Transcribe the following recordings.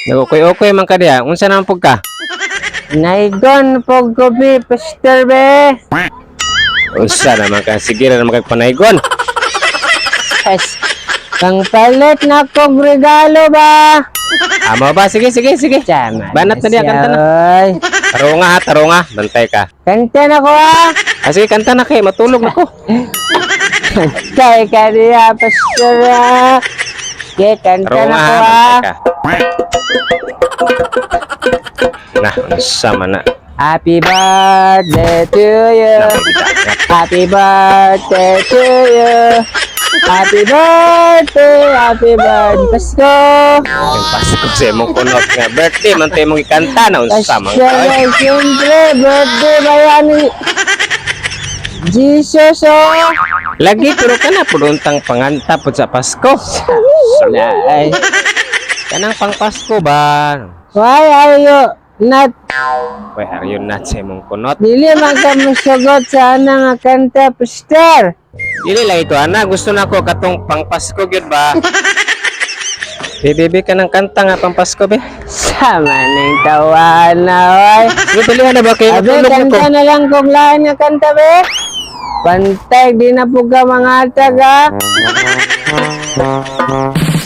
Nag-okay-okay man ka diha. Unsa naman pud ka? Naigon po ko be, Pastor be. Unsa naman ka? Sige ra naman kag panaygon. Yes. Kang palit na kong regalo ba? Amo ba? Sige, sige, sige. Tama Banat na diha, siya, kanta na. oy. Tarunga ha, tarunga. Bantay ka. Kanta na ko ah. Ah, sige, kanta na kay. Matulog na ko. Kay ka diha, Pastor ah. Sige, kanta Tarunga na ha, ko bantay ah. ka. Na, unsa man na. Happy birthday to you. Na, may bida. Happy birthday to you. Happy birthday, happy birthday, Pasko. Yung Pasko sa imong kunot nga birthday man tayo imong ikanta na unsa man Pasko, ka. Oy. siyempre, birthday ba yan ni Jesus, oh. Lagi pero ka na pununtang panganta pud sa Pasko. Na, ay. Kanang pang Pasko ba? Why are you not, Why are you not sa imong kunot? Dili man ka musugot sa ana nga kanta, Pastor? Dili lang ito ana, gusto na ko katong pang Pasko gyud ba? Bebe, ka ng kanta nga pang Pasko be. Sama ning tawana, oy. Sige, dalihan na ba kay Abe, matulog na ko. kanta na lang kung lain nga kanta, be. Pantay, di na po ka mga taga.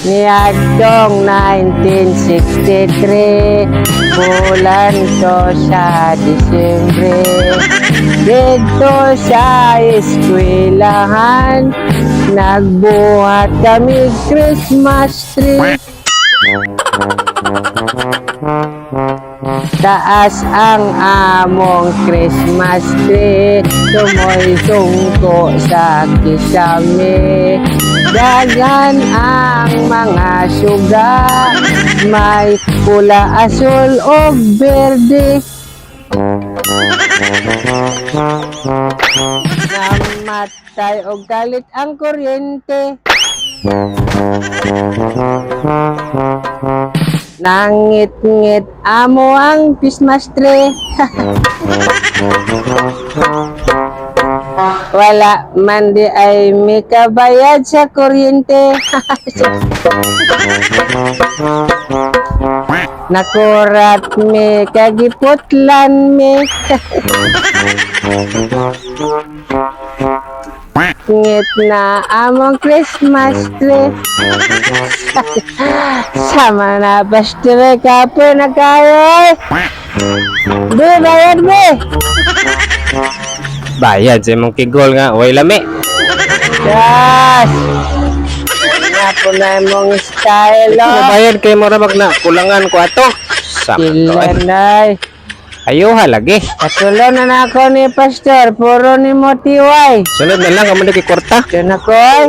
Niadtong 1963, bulan to sa Disyembre. Dito sa eskwelahan, nagbuhat kami Christmas tree. Taas ang among Christmas tree, tumoy sungko sa kisame. Daghan ang mga suga, may pula, asul o berde. Namatay og galit ang kuryente. Nangit-ngit amo ang Christmas tree. Wala man di ay may kabayad sa kuryente. Nakurat mi kagiputlan mi. Ngit na among Christmas tree. Sama na pastor kapoy na kayo eh. Be, bayad be. Bayad sa imong kigol nga way lami. Yes. Nga po na imong style oh. Bayad kay mo rabag na kulangan ko ato. Sama to, Sila ay. nay. Ayuha lagi. Katulo na na ako ni pastor. Puro ni mo tiway. Sunod na lang amo kay kwarta. Diyan ako ay.